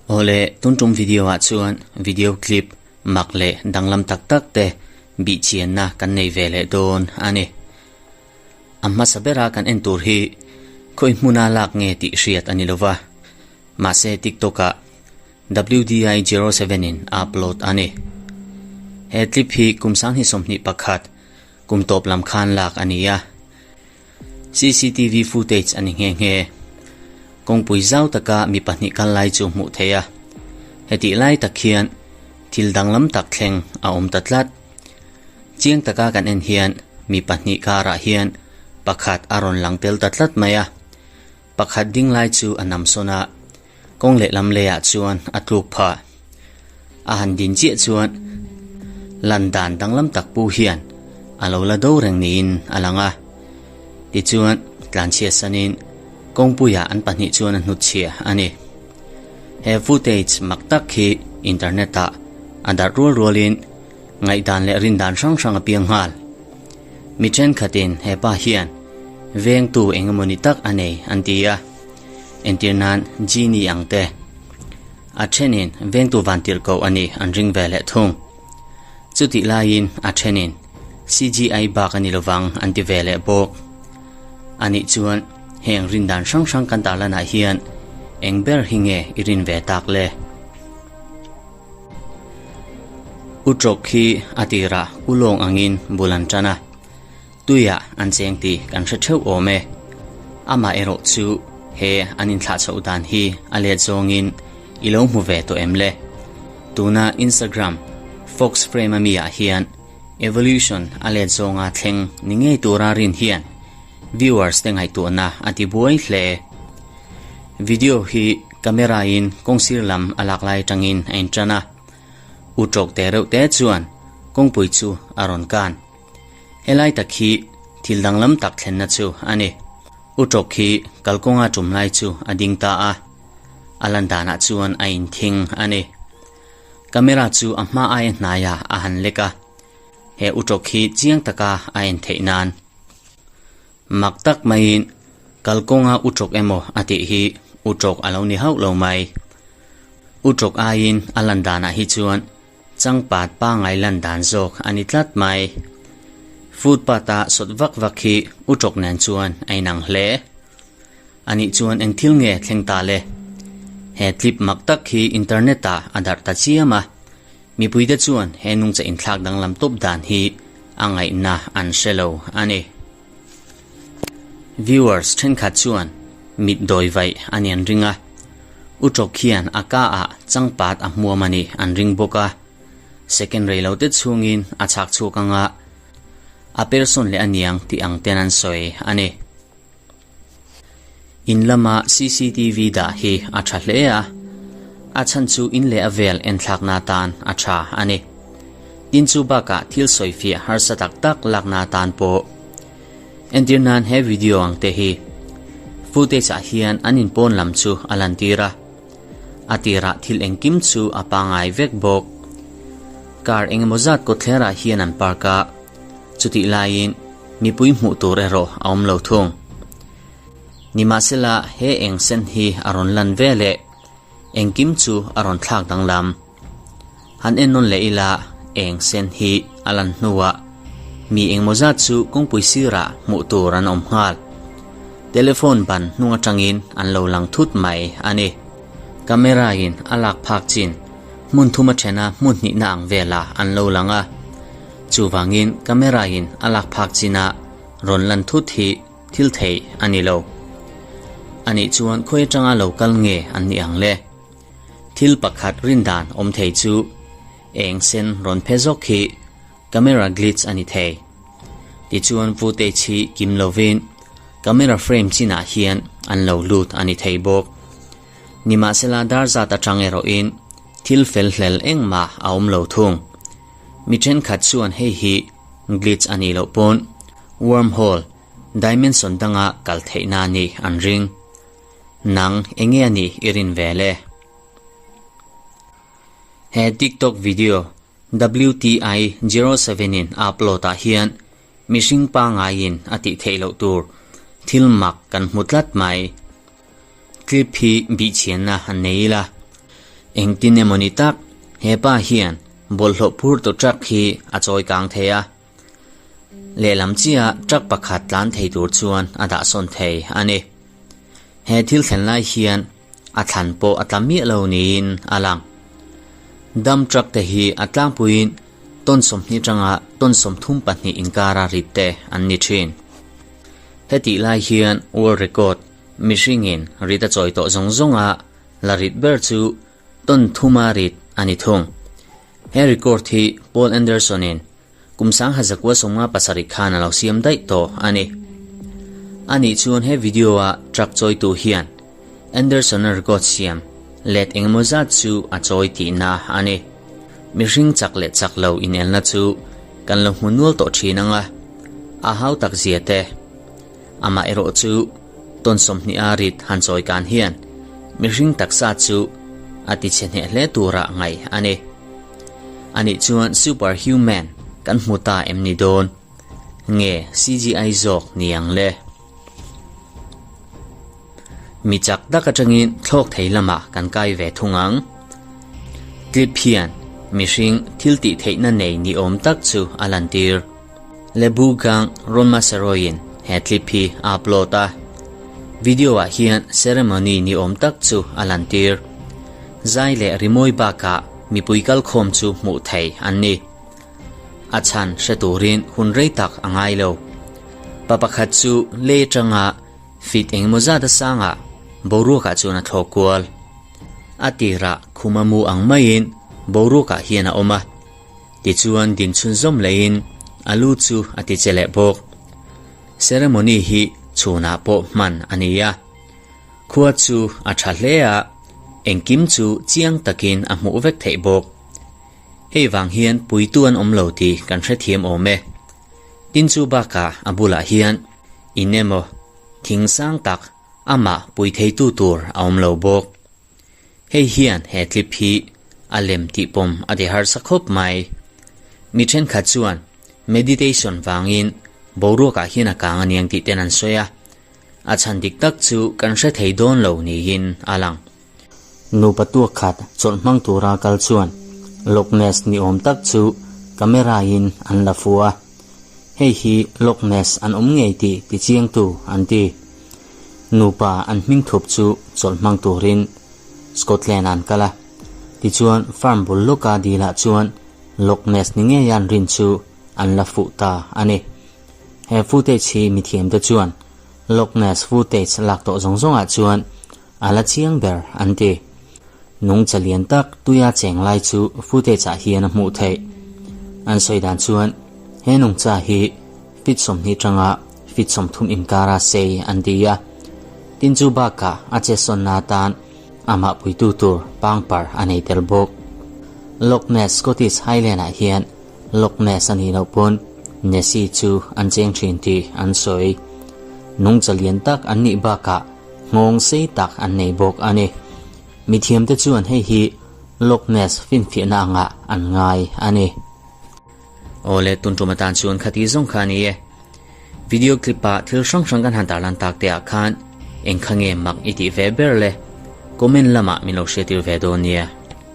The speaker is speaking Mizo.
Awle, tun tum video ah chuan video clip mak leh danglam tak tak te bihchianna kan nei ve leh dawn a ni. A hmasa bera kan en tur hi khawi hmuna lak nge tih hriat a ni lova, mahse TikTok ah WDI 07 in a upload a ni. He clip hi kum 2021 kum tawp lam khan lak a ni a. CCTV footage a ni nghe nghe. Kawngpui zau taka mi pahnih kal lai chu hmuh theih a. Hetih lai tak hian thil danglam tak thleng a awm ta tlat. Chiang taka kan en hian mi pahnih karah hian pakhat a rawn lang tel ta tlat mai a. Pakhat ding lai chu a nam sawn a, kawng lehlam leiah chuan a tluk phah. A han din chiah chuan lan dan danglam tak pu hian a lo la do reng niin a lang a. Tichuan, tlanchhiat sanin kawngpuiah an pahnih chuan a hnutchhiah a ni. He footage mak tak hi internet-ah a darh rual rualin ngaihdan leh rindan hrang hrang a piang nghal. Mi thenkhatin he pa hian vengtu eng emaw ni tak a nei an ti a, entir nan Genie ang te. A thenin vengtu vantirh koh a nih an ring ve leh thung. Chutih laiin a thenin CGI bak a ni lovang an ti ve leh bawk. Anih chuan heng rindan hrang hrang kan tarlanah hian eng ber hi nge i rin ve tak le? Uṭawk hi a tirah ulawng angin bul an tan a, tuiah an cheng tih kan hre theuh awm e. Amaherawh chu he an inthlah chhoh dan hi a let zawngin i lo hmu ve tawh em le? Tuna Instagram Fox Frame ami ah hian Evolution a let zawnga thleng ni ngei tura rin hian viewers te ngaihtuahna a ti buai hle. Video hi camera in kawngsir lam a lak lai atangin a intan a, u tawk te reuh te chuan kawngpui chu a rawn kan. Helai tak hi thil danglam tak thlenna chu a ni. U tawk hi kalkawnga tum lai chu a ding ta a, a lan danah chuan a inthing a ni. Camera chu a hma aia hnaiah a han lek a, he u tawk hi chiang taka a en theih nan. Mak tak maiin kalkawnga u tawk emaw a tih hi u tawk a lo ni hauh lo mai. U tawk aiin a lan danah hi chuan changpat pangai lan dan zawk a ni tlat mai. Footpath-a sawt vak vak hi u tawk nen chuan a inang hle. Anih chuan eng thil nge thleng ta le? He clip mak tak hi internet-ah a darh ta chiam a, mipuite chuan he nungcha inthlak danglam tawp dan hi a ngaihna an hre lo a ni. Viewers thenkhat chuan mit dawi vaih a ni an ring a, U Tawk hian a ka ah changpat a hmuam a ni an ring bawk a, second rei lo te chhungin a chhak chhuak anga a person leh a niang tih ang ten an sawi a ni. In lama cctv dah hi a tha hle a, a chhan chu in leh a vel enthlakna atan a tha a ni. Tin chu bakah thil sawifiah harsa tak tak lakna atan pawh. Entir nan he video ang te hi footage ah hian an inpawn lam chu a lantir a, a tirah thil engkim chu a pangai vek bawk. Car engemaw zat kawtthlerah hian an park a, chutih laiin mipui hmuh tur erawh a awm lo thung. Nimahsela he eng sen hi a rawn lan ve leh engkim chu a rawn thlak danglam. Han en nawn leh ila eng sen hi a lan hnuah mi engmaw zat chu kawngpui sirah hmuh tur an awm nghal. Telephone ban hnung atangin an lo lang thut mai a ni. Camera in a lak phak chin hmun thum a then a hmun hnihna ang velah an lo lang a. Chuvangin camera in a lak phak chinah rawn lan thut hi thil theih a ni lo. Anih chuan khawi atanga lo kal nge an nih ang le? Thil pakhat rindan awm thei chu eng sen rawn phe zawk hi camera glitch a ni thei. Tichuan footage hi kim lovin camera frame chinah hian an lo lut a ni thei bawk. Nimahsela dar zat atang erawhin thil fel hlel engmah a awm lo thung. Mi thenkhat chuan hei hi glitch a nih loh pawn wormhole dimension danga kal theihna a nih an ring. Nang enge a nih i rin ve le? He TikTok video WTI 07 in a upload ah hian mihring pangaiin a tih theih loh tur thil mak kan hmu tlat mai. Clip hi bihchhianna han nei ila. Engtin emaw ni tak he pa hian bawlhhlawh phur tu truck hi a chawi kang thei a. Lehlam chiah truck pakhat tlan thei tur chuan a dah sawn thei a ni. He thil thlen lai hian a thlan pawh a tla miah lo niin a lang. Dump truck te hi a tlangpuiin tawn 20 atanga tawn 32 inkara rit te an ni thin. Hetih lai hian world record mihringin rit a chawi tawh zawng zawnga la rit ber chu tawn thuma rit a ni thung. He record hi Paul Anderson-in Kum 1957 khan a lo siam daih tawh a ni. Anih chuan he video-a truck chawitu hian Anderson-a record siam let engemaw zat chu a chawi tihna a ni. Mihring chak leh chak lo inelna chu kan lo hmu nual tawh thin ang a, a hau tak zia te. Amah erawh chu tawn 20 a rit han chawi kan hian mihring taksa chu a tichhe hneh hle turah ngaih a ni. Anih chuan super human kan hmu ta em ni dawn? Nge CGI zawk ni ang le? Mi chak tak atangin thlawk thei lamah kan kai ve thung ang. Clip hian mihring thil tih theihna nei ni awm tak chu a lantir. Lebugang Ronmaseroin he clip hi a upload a. Video ah hian ceremony ni awm tak chu a lantir. Zai leh rimawi bakah mipui kalkhawm chu hmuh theih an ni. A chhan hre turin hun rei tak a ngai lo. Pa pakhat chu lei atanga feet engemaw zat a sangah boruakah chuan a thlawk kual. A tirah khum a mu ang maiin boruakah hian a awm a. Tichuan din chhunzawm lehin a lu chu a ti che leh bawk. Ceremony hi chhunah pawh hman a ni a. Khua chu a tha hle a, engkim chu chiang takin a hmuh vek theih bawk. Hei vang hian puitu an awm lo tih kan hrethiam awm e. Tin chu bakah a bulah hian in emaw thing sang tak amah pui theitu tur a awm lo bawk. Hei hian he clip hi a lem tih pawm a ti harsa khawp mai. Mi thenkhat chuan meditation vangin boruakah hian a kang aniang tih ten an sawi a, a chhan dik tak chu kan hre thei dawn lo niin a lang. Nupa tuak khat chawlh hmang tura kal chuan Loch Ness ni awm tak chu camera in an la fu a, hei hi Loch Ness an awm ngei tih tichiangtu an ti. Nupa an hming thup chu chawlh hmang turin Scotland ah an kal a, tichuan farm bul lawka dilah chuan Loch Ness ni ngeia an rin chu an la fuh ta a ni. He footage hi mithiamte chuan Loch Ness footage lak tawh zawng zawngah chuan a la chiang ber an ti. Nungcha lian tak tuia cheng lai chu footage ah hian a hmuh theih. An sawi dan chuan he nungcha hi feet 20 tanga feet 30 inkara sei an ti a. Tin chu bakah a chetsawnna atan amah puitu tur pangpar a nei tel bawk. Loch Ness Scottish Highland ah hian Loch Ness a nih loh pawn Nessie chu an cheng thin tih an sawi. Nungcha lian tak an nih bakah nghawng sei tak an nei bawk a ni. Mithiamte chuan hei hi Loch Ness finfiahna angah an ngai a ni. Awle, tun tum atan chuan khati zawng kha a ni e. Video clip ah thil hrang hrang kan han tarlan tak te ah khan eng kha nge mak i tih ve ber le? Comment lamah min lo hriatir ve dawn nia.